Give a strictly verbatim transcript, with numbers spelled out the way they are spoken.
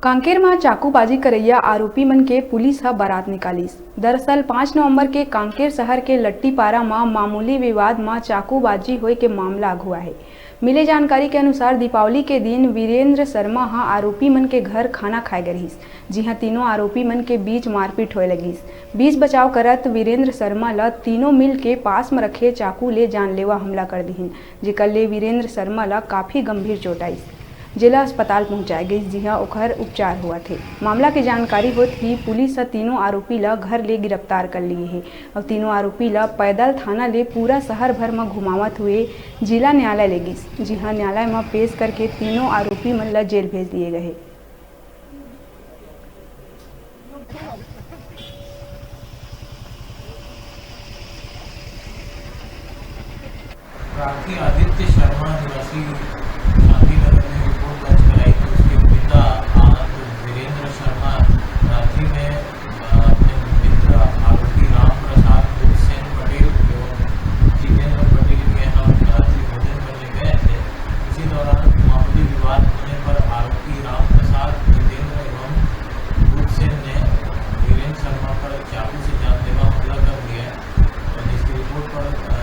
कांकेर म चाकूबाजी करइया आरोपी मन के पुलिस ह बारात निकालिस। दरअसल, पाँच नवंबर के कांकेर शहर के लट्टीपारा म मामूली विवाद म चाकूबाजी होए के मामला आघू आहे। मिले जानकारी के अनुसार, दीपावली के दिन वीरेंद्र शर्मा ह आरोपी मन के घर खाना खाए गे रहिस, जिहां तीनों आरोपी मन के बीच मारपीट होए लगिस। बीच बचाव करत वीरेंद्र शर्मा ल तीनों मिल के पास म रखे चाकू ले जानलेवा हमला कर दिहिन, जेकर ले वीरेंद्र शर्मा ल काफी गंभीर चोट आइस। जेला अस्पताल पहुंचाए गइस, जिहां ओखर उपचार होवत हे। मामला के जानकारी होत ही पुलिस ह तीनों आरोपी ल घर ले गिरफ्तार कर लिए हे। अउ तीनों आरोपी ल पैदल थाना ले पूरा शहर भर म घुमावत हुए जिला न्यायालय ले गिस, जिहां न्यायालय म पेश करके तीनों आरोपी मन ल जेल भेज दिए गए हे। प्रार्थी आदित्य शर्मा निवासी शांतिनगर ने रिपोर्ट दर्ज कराई कि उसके पिता आनंद वीरेंद्र शर्मा रात्रि में, अ, अपने मित्र आरोपी राम प्रसाद, बुधसेन पटेल एवं जितेंद्र पटेल के यहाँ रात्रि भोजन करने गए थे। इसी दौरान मामूली विवाद होने पर आरोपी राम प्रसाद, जितेंद्र एवं बुधसेन ने वीरेंद्र शर्मा पर चाकू से जानलेवा हमला कर दिया है। और जिसकी रिपोर्ट पर, अ,